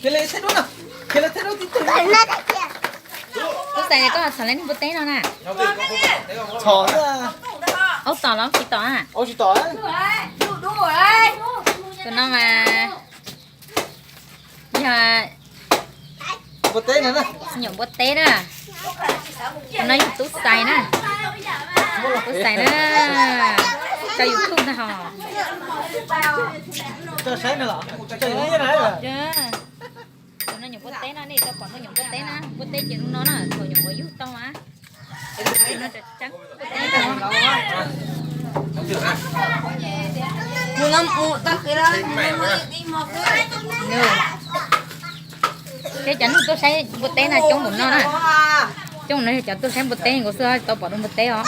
Khiav li thaij duab no, khiav li thaij duab tib tug. Tub Xais, koj txhom li neeg npua teb no na? Txhom. Aub tom los tsis tom a? Aub tsis tom. Tus no mas yog npua teb no, nyuam npua teb na. Tus no yog Tub Xais na. Tub Xais na, tso YouTube na hos. Tus no nyuam npua teb no, nej tau pom tus nyuam npua teb na, npua teb ces tus no na, thaum nyuam qhuav yug tau mas. Thiab cov neeg tuaj saib npua teb na coob npaum no na. Coob no yog cov tuaj saib npua teb nkaus xwb tau pom dua npua teb os.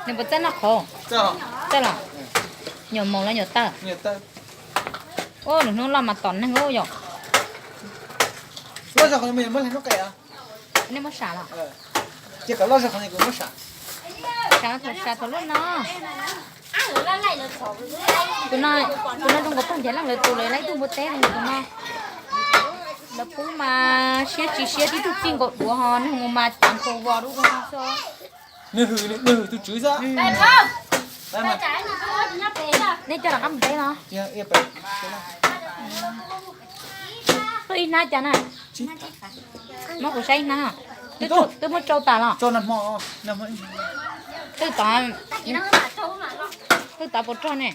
Nws puas txawj noj qhauv? Txawj los? Nyuam maum los nyuam tawj? Ua, lwm hnub loj mas tom neeg ub yom. Nej muab sam los? Sam thaum, sam thaum lub no. Tus no, tus no zoo nkaus pog ntiag leej, lawv tus lawv laib tug npua teb tus no. Lawv pub mas siab tsis siab tib tug txij nkaus duav ho neeg mus mas cav nkaus vos rau no xwb. Nws hwm tus tswv xwb. Nej coj rov qab mus teb no. Tuaj ib hnab cas na? Muab kuv saib ib hnab. Twb muab tsau tas los? Twb tod, twb tod puas rog ne?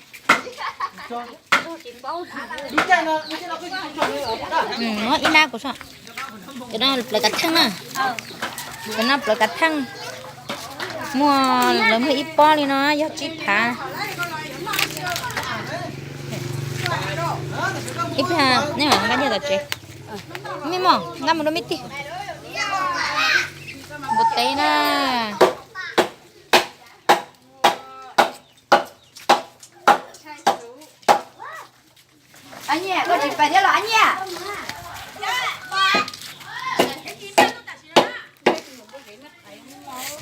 Muab ib hnab kuv so. Cov no plawv kav theej na. Cov no plawv kav theej. Muaj, lawv muag ib pob li no yog tsib phav. Ib pliag nej mam nqa nyiaj tom tsev. Mej mog, nqa mus rau mej tij. Npua teb na. Nyiaj, koj tsis pais thiab los Nyiaj?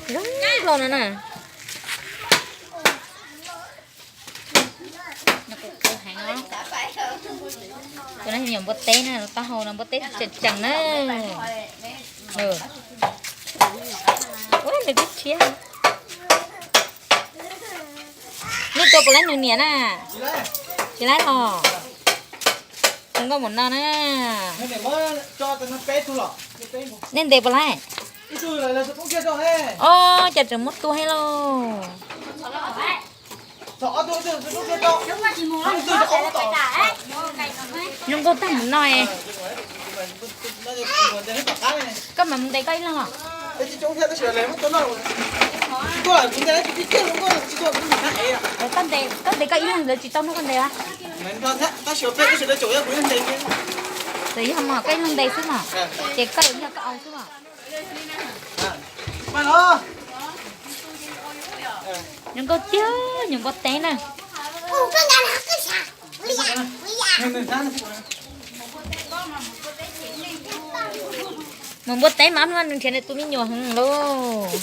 Zoo nkauj no na. Tus no nyuam npua teb na, taub hau no npua teb tseem tseem na. Ua, nws twb tshiab. Nej tua puas laib nws niam na? Tsis laib los? Zoo nkauj npaum no na. Nej ntes puas laib? Os, cas tseem muab tua thiab lauj. Zoo nkauj tag mus no. Koj mam mus ntes koj ib leeg los? Koj ntes, koj ntes koj ib leeg, lawv tsis tau nrog koj ntes a? Txawm yog mas koj ib leeg ntes xwb mas, ces koj yog koj au xwb mas. Nyuam nkauj tiag, nyuam npua teb na. Mus npua teb mas ob hnub no nrhiav nws tus me nyuam heev lauj.